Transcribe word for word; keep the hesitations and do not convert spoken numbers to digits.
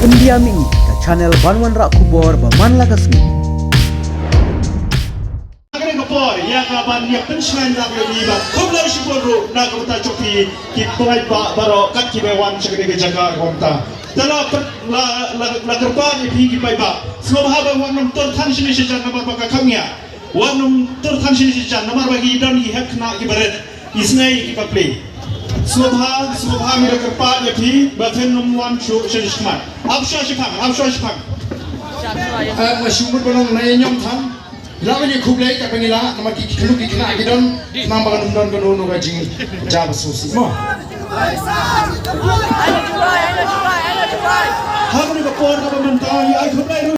Pyndiam ïa ngi ka channel ban wanrah khubor ba man la ka sngi. Kane ka por ïa ka ban ïa pynshngaiñ lang ïa ngi ba khublei shibun ruh na ka bynta jong phi ki paidbah baroh kat kiba wan sha kane ka jaka ka bynta. Te la pyn-, la, la, la kyrpad ïa phi ki paidbah, sngewbha ba wat nym tur than shane shajan namar ba ka kham ngiah. Wat nym tur than shane shajan namar ba ki don ki hep khynnah kiba rit. Isnei ki paplei. Sngewbha, sngewbha ngi da kyrpad ïa phi ba phin nym wan shuh sha shmat. Ap shuwa shiphang, ap shuwa shiphang. Eh, nga shu mut ban ong na ïa nyom than. Ïa la ban ïa khublei ka ban ïa la namar ki khynluk ki khynnah ki don. Namar ba ka nym don kano kano ka jingjia ba sngewsih mo. Ha kane ka por kaba mynta ïa ai khublei ruh.